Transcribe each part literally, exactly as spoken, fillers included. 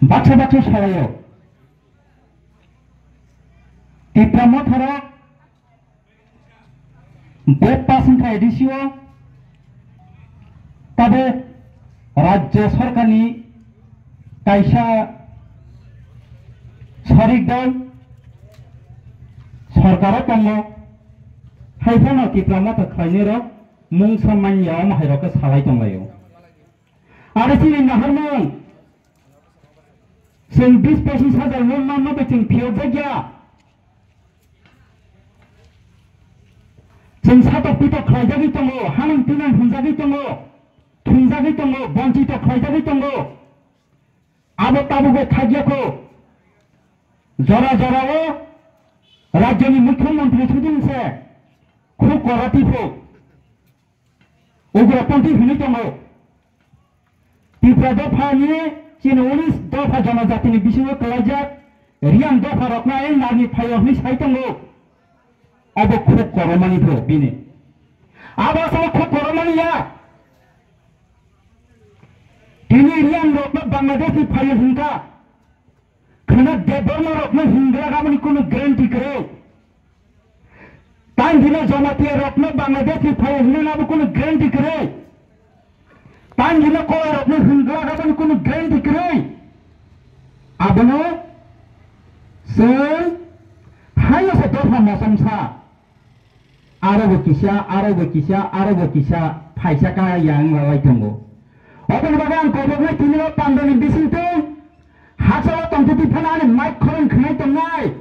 Baksa baksa salaio. Tipra Motha rok bek pass wngkha A D C o, tabuk Rajya Sorkarni kaisa sorik dol sorkaro tongo, hai phano Tipra Motha khlainai rok mungsa manya omo hai rok khe salai tonglaio. Aro chini naharmung, chwng bis pochis hajar mung manma bai chwng phiyokjakya. Chwng satok pitok khlaijagwi tongo, hanang tinang hwnjagwi tongo, thwngjagwi tongo, bonchito khlaijagwi tongo. Abo tabukbo khaikya kho. Jora jorao rajyoni mukhyamantri sudin se khuk korati pho. Ugraponthi hwnwi tongo. Tipra dophani chini unis dopha jonojatini bisingo kwlaijak Riang dopha rokno ayang narni phaio hwnwi sai tongo. Abo khuk koromani pho bini. Abo aswk khuk koromani ya. Tini Riang rokno Bangladesh ni phaio hwnkha. Khwna Debbarma rokno hingla aboni kunu guarantee kwrwi. Tang hino Jamatia rokno Bangladesh ni phaio hwnwi abo kunu guarantee kwrwi. Tang hino Kowai rokno hingla aboni kunu guarantee kwrwi. Abono chwng haino se dopha mosomsa. Aro bo kisa, aro bo kisa, aro bo kisa phaisa kaya yang lalai tongo. Oboni bagwi ang koboknai tini o pandani bisingtwi hachalo tongtwtwi phano ani mic khorang khwnai tongnai.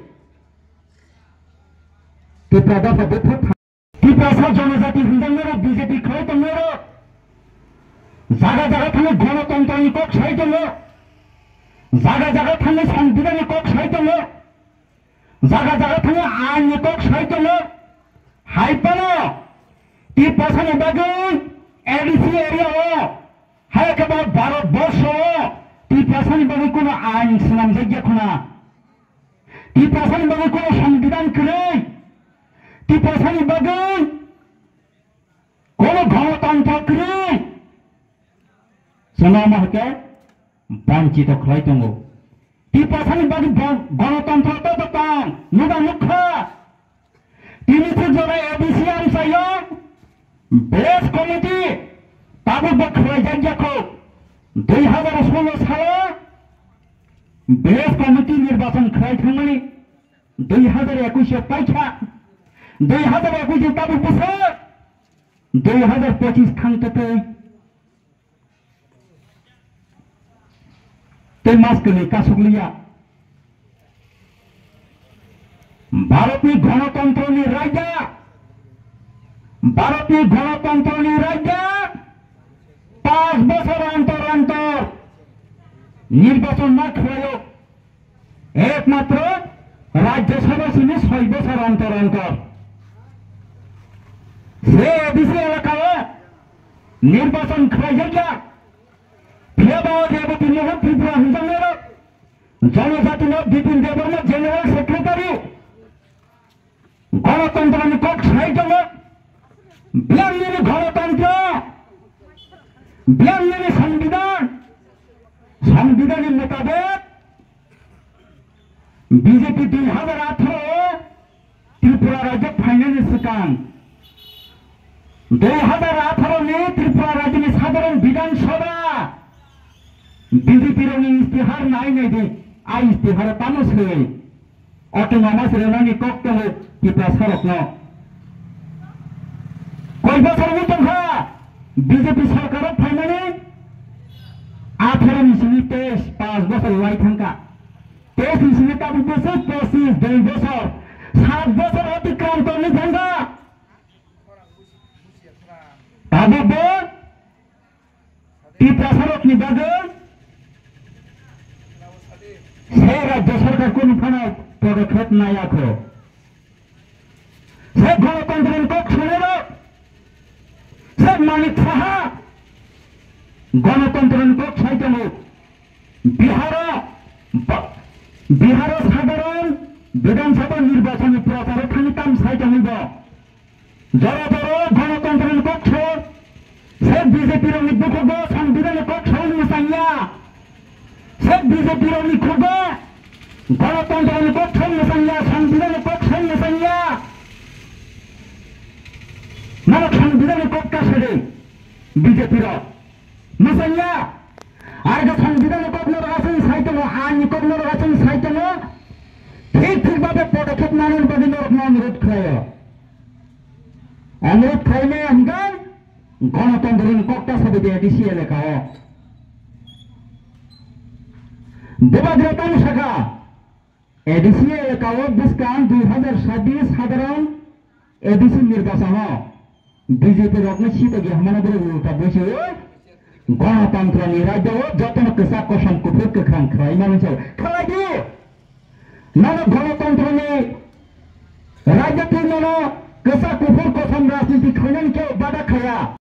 Tipra dopha buphur tha-, Tiprasa jonojati hwnjaknairok B J P khlai tongnairok jaga jaga thangwi gonotontroni kok sai tongo. Jaga jaga thangwi songbidanni kok sai tongo. Jaga jaga thangwi ain ni kok sai tongo. Hai phano Tiprasani bagwi A D C area o, hai khe ba Bharat borsho o Tiprasani bagwi kuno ain swnamjakya khuna. Tiprasani bagwi kuno songbidan kwrwi. Tiprasani bagwi kuno gonotantro kwrwi. Chwngno omo hai khe banchito khlai tongo. Tiprasani bagwi bo-, gonotantro to tong, nuda nukha. Tini se jora A D C amchaio village committee tabuk bo khlaijakya kho. Dui hazar solo salo village committee nirbachon khlai thangmani dui hazar ekush o paikha. Dui hazar ekush o tabuk bwswk dui hazar pochis thang twtwi. Tei mas kwlwi kasukliya. Bharatni gonotontroni raida, Bharatni gonotontroni raida, panch bosor antor antor nirbachon ma khlaio. Ekmatro Rajya Sabha simi soi bosor antor antor. Se A D C elakao nirbachon khlaijakya. Phiyaba o Rebati Mohan Tripura hwnjaknairok, Jonojatino Bipin Debbarma General Secretary, Gonotontroni kok sai tongo. Biyang nini gonotontro, biyang nini songbidan, songbidanni mutabek B J P dui hazar atharo o Tripura rajyo phainani swkang dui hazar atharo ni Tripura rajyoni sadharon Bidhan Sabha B J P rokni istihar nai nai di, a istihar o tamo swi autonomous rwnani kok tongo Tiprasa rokno. Koi bosor wng tongkha B J P sarkar o phainani? Atharo ni simi teis, panch bosor wai thangkha. Teis ni simi tabuk bwswk pochis, dui bosor, sat bosor otikram tongwi thangkha. Tabuk bo Tiprasarokni bagwi se rajya sarkar kunu phano podokhep nayakho. Se gonotontroni kok sanairok, se Manik Saha gonotontroni kok sai tongo. Biharo ba-, Biharo sadharon Bidhan Sabha nirbachoni procharo thangwi tam sai tongwi bo. Jora jora gonotontroni kok so, se B J P rokni bukhukgo songbidanni kok so wngwi changya. Se B J P rokni khugo Ganatantrani kok thang mwsanya, Sangbidhanni kok thang mwsanya. Nana Sangbidhanni kok ta sede B J P rok. Mwsanya. Ar khe Sangbidhanni kok no rwchapwi sai tongo, ani kok no rwchapwi sai tongo. Thik thik babe podokkhep nanani bagwi norokno anurodh khlaio. Anurodh khlaimaya hwnkhe Ganatantrani kok ta sede A D C elakao. Bubagra tamo sakha, A D C elakao bwskang dui hazar sabbish sadharon A D C nirbachano B J P rokno sitagi hamana borok ulta bwsio Ganatantrani rajyo o jotono kwchak kosom kuphur kwkhwrang khlai mani sao. Khlai di! Nano Ganatantrani rajyo twi nano kwchak kuphur kosom rajniti khlainani khe bada khaya.